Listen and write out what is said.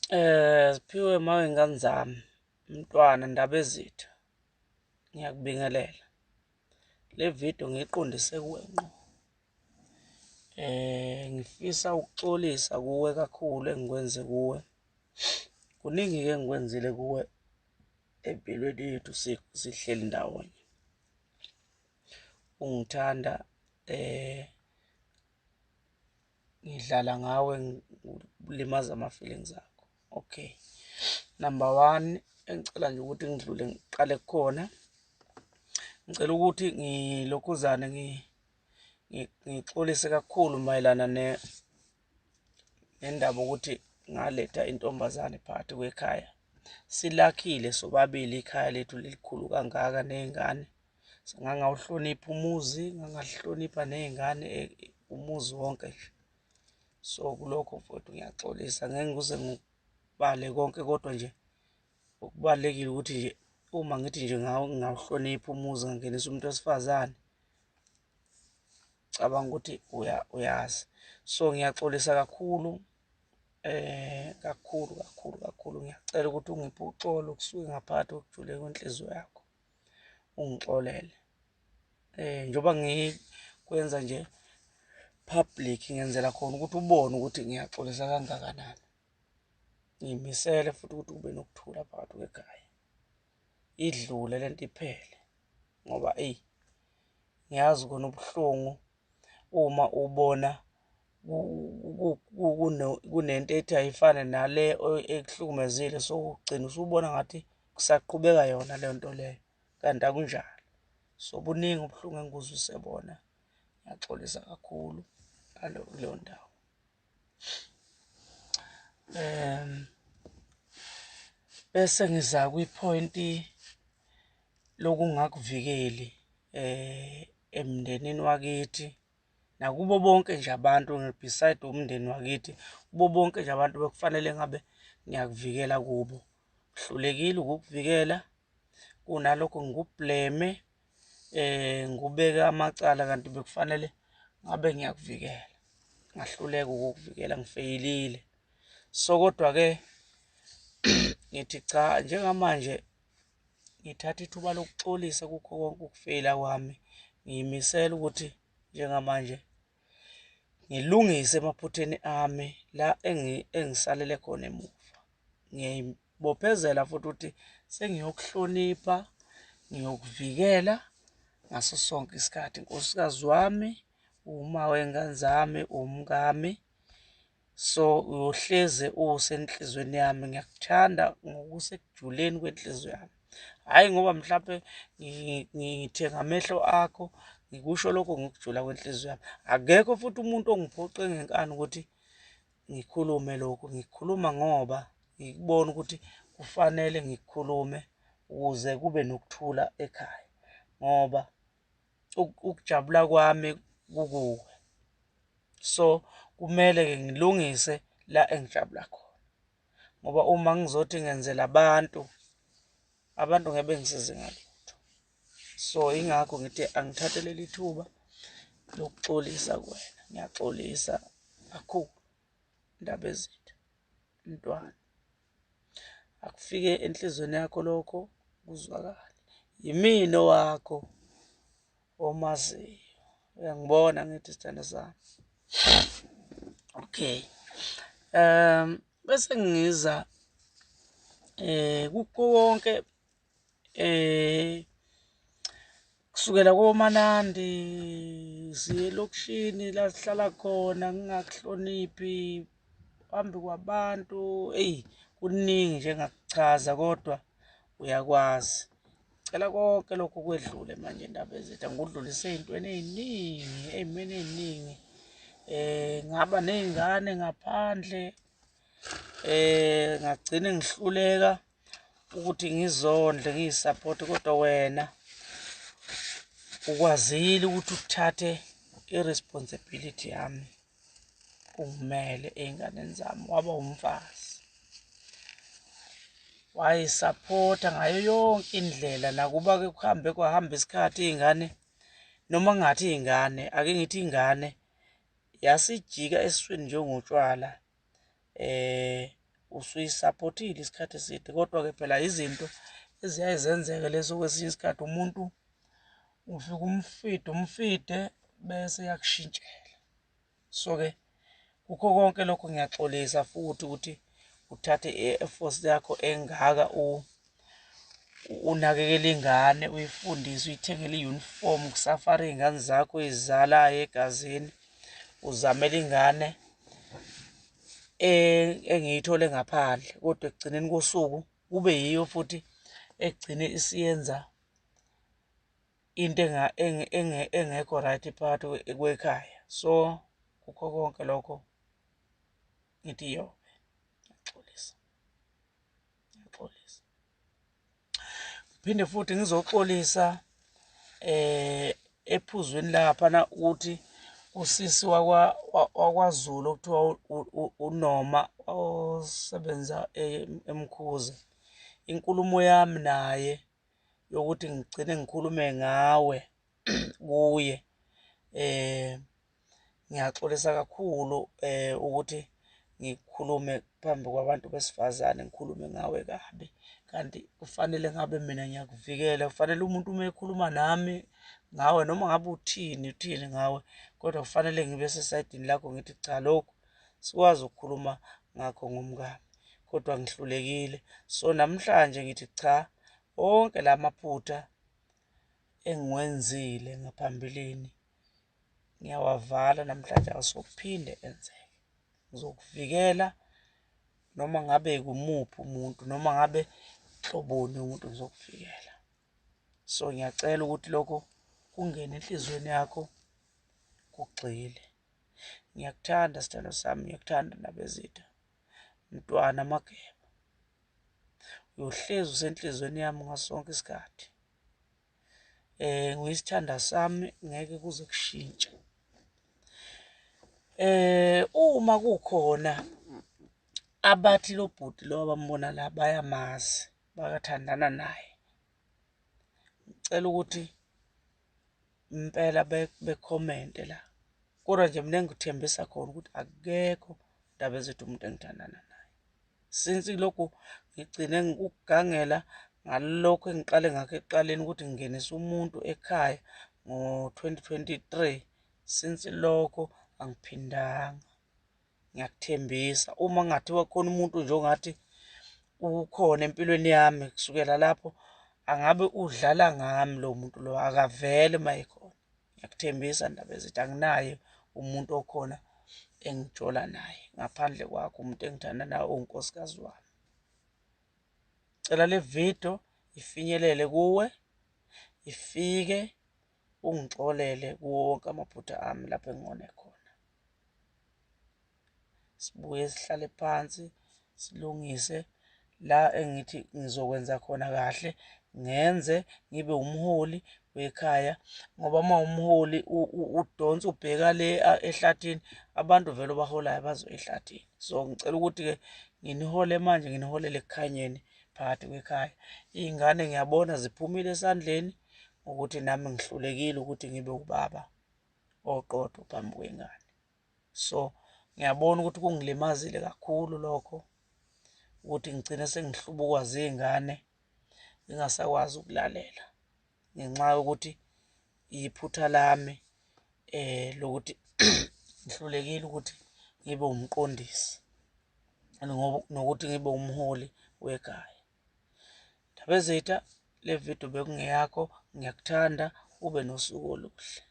Siphiwe mawengane zami, mntwana Ndabezitha, ngiyakubingelela. Le video ngiyiqondise kuwe ngqo. Ngifisa ukuxolisa kuwe kakhulu engikwenze kuwe. Kuningi-ke engikwenzile kuwe empilweni yethu sihleli ndawonye. Ungithanda ngidlala ngawe, ngilimaza ama-feelings akho. Okay, number one, engicela nje ukuthi ngidlule ngiqale kukhona, ngicela ukuthi ngilokhuzane ngixolise kakhulu mayelana nendaba ukuthi ngaletha intombazane phakathi kwekhaya. Silakhile sobabili ikhaya lethu lelikhulu kangaka ney'ngane. Ngangawuhlonipha umuzi, ngangahlonipha ney'ngane, umuzi wonke nje. So, kulokho mfowethu ngiyaxolisa, ngeke ngize ngikubale konke kodwa nje okubalulekile ukuthi nje uma ngithi nje ngawuhlonipha umuzi ngangenisa umuntu wesifazane, cabanga ukuthi uyazi. So, ngiyaxolisa kakhulu, kakhulu, kakhulu, kakhulu. Ngiyacela ukuthi ungiphe uxolo kusuke ngaphakathi okujule kwenhliziyo yakho, ungixolele. Njengoba ngikwenza nje public, ngenzela khona ukuthi ubone ukuthi ngiyaxolisa kangakanani. Ngiyimisele futhi ukuthi kube nokuthula phakathi kwekhaya, idlule lento iphele, ngoba eyi, ngiyazi kona ubuhlungu uma ubona kunento ethi ayifane nale ekuhlukumezile, so ugcina usubona ngathi kusaqhubeka yona leyo nto leyo, kanti akunjalo. So, buningi ubuhlungu engikuzwise bona, ngiyaxolisa kakhulu kuleyo ndawo. Bese ngiza kwiphoyinti lokungakuvikeli emndenini wakithi nakubo bonke nje abantu, beside umndeni wakithi, kubo bonke nje abantu bekufanele ngabe ngiyakuvikela kubo. Ngihlulekile ukukuvikela, kunalokho ngikubleme, ngikubeke amacala kanti bekufanele ngabe ngiyakuvikela. Ngahluleka ukukuvikela, ngifeyilile. So, kodwa-ke ngithi cha, njengamanje ngithatha ithuba lokuxolisa kukho konke ukufeyila kwami. Ngiyimisele ukuthi njengamanje ngilungise emaphutheni ami la engisalele khona emuva. Ngiyayibophezela futhi ukuthi sengiyokuhlonipha, ngiyokuvikela ngaso sonke isikhathi. Nkosikazi wami, uwuma wey'ngane zami, uwumkami, so uyohleze usenhlizweni yami. Ngiyakuthanda ngokusekujuleni kwenhliziyo yami, hhayi ngoba mhlampe ngithenga amehlo akho, ngikusho lokho ngokujula kwenhliziyo yami. Akekho futhi umuntu ongiphoqe ngenkani ukuthi ngikhulume lokhu, ngikhuluma ngoba ngikubona ukuthi kufanele ngikukhulume ukuze kube nokuthula ekhaya, ngoba ukujabula kwami kukuwe. So, kumele-ke ngilungise la engijabula khona, ngoba uma ngizothi ngenzela abantu, abantu ngeke bengisize ngalutho. So, yingakho ngithi angithathe leli thuba lokuxolisa kuwena, ngiyaxolisa kakhulu Ndabezitha, mntwana. Akufike enhlizweni yakho lokho kuzwakale. Yimina owakho omaziyo, uyangibona angithi sithandwa sami? Okay, bese ngiza kukho konke kusukela koManandi siye elokishini la sihlala khona, ngingakuhloniphi phambi kwabantu. Eyi, kuningi nje engingakuchaza kodwa uyakwazi. Ngicela konke lokho kwedlule manje Ndabezitha, ngikudlulise ey'ntweni ey'ningi, ey'meni ey'ningi. Ngaba ney'ngane ngaphandle, ngagcine ngihluleka ukuthi ngizondle ngiy'saphothe, kodwa wena ukwazile ukuthi uthathe i-responsibility yami, ungimele ey'nganeni zami, waba umfazi. Wayisaphotha ngayo yonke indlela, nakuba-ke kuhambe kwahamba isikhathi iy'ngane, noma ngingathi iy'ngane, ake ngithi ingane yasijika esiswini njengotshwala. Usuyisapotile isikhathi eside, kodwa-ke phela izinto eziyaye zenzeke lezo. Kwesinye isikhathi umuntu ufike umfide umfide bese eyakushintshela. So-ke kukho konke lokho ngiyaxolisa futhi ukuthi uthathe i-effort yakho engaka unakekele ingane, uyifundise, uyithengele i-uniform, kusafara iy'ngane zakho oy'zalayo egazini, uzamela ingane engiyithole ngaphandle, kodwa ekugcineni kosuku kube yiyo futhi egcine isiyenza into engekho right phakathi kwekhaya. So, kukho konke lokho ngithi iyobe, ngiyaxolisa, ngiyaxolisa. Ngiphinde futhi ngizoxolisa ephuzweni laphana ukuthi usisi wakwaZulu okuthiwa uNoma osebenza eMkhuze, inkulumo yami naye yokuthi ngigcine ngikhulume ngawe kuye, ngiyaxolisa kakhulu ukuthi ngikhulume phambi kwabantu besifazane, ngikhulume ngawe kabi, kanti kufanele ngabe mina ngiyakuvikela. Kufanele umuntu uma ekhuluma nami ngawe, noma ngabe uthini, uthini ngawe, kodwa kufanele ngibe sesayidini lakho ngithi cha, lokhu sikwazi ukukhuluma ngakho ngomkami, kodwa ngihlulekile. So, namhlanje ngithi cha, wonke la maphutha engiwenzile ngaphambilini ngiyawavala namhlanje, awasophinde enzeke. Ngizokuvikela noma ngabe kumuphi umuntu, noma ngabe nhloboni yomuntu, ngizokuvikela. So, ngiyacela ukuthi lokho kungene enhliziyweni yakho, kugxile. Ngiyakuthanda sithandwa sami, ngiyakuthanda Ndabezitha, mntwana Mageba. Uyohlezi usenhliziyweni yami ngaso sonke isikhathi. Nguyisithanda sami, ngeke kuze kushintshe. Uma kukhona abathi lo bhuti lo abambona la bayamazi, bayathandana naye, ngicela ukuthi impela bekhomente la. Kodwa nje mina engikuthembisa khona ukuthi akekho Ndabezitha umuntu engithandana naye. Since lokhu ngigcine ngikugangela ngalokhu engiqale ngakho ekuqaleni ukuthi ngingenise umuntu ekhaya ngo-2023, since lokho angiphindanga. Ngiyakuthembisa, uma kungathiwa khona umuntu nje ongathi ukhona empilweni yami kusukela lapho, angabe udlala ngami lowo muntu lowo, akavele uma ekhona. Ngiyakuthembisa Ndabezitha, anginaye umuntu okhona engijola naye ngaphandle kwakho, umuntu engithanda naye uwunkosikazi wami. Cela le video ifinyelele kuwe, ifike ungixolele kuwo wonke amaphutha ami lapho engone khona. Sibuye sihlale phansi silungise la engithi ngizokwenza khona kahle, ngenze ngibe umholi wekhaya, ngoba uma umholi udonsa ubheka le ehlathini, abantu vele obaholayo bazoya ehlathini. So, ngicela ukuthi-ke nginihole manje, nginiholele ekukhanyeni phakathi kwekhaya. Iy'ngane ngiyabona ziphumile esandleni ngokuthi nami ngihlulekile ukuthi ngibe ubaba oqotho phambi kwey'ngane. So, ngiyabona ukuthi kungilimazile kakhulu lokho ukuthi ngigcine sengihlubukwa ziy'ngane, ngingasakwazi ukulalela ngenxa yokuthi iphutha lami lokuthi ngihlulekile ukuthi ngibe umqondisi nokuthi ngibe umholi wekhaya. Ndabezitha, le video bekungeyakho, ngiyakuthanda, ube nosuku oluhle.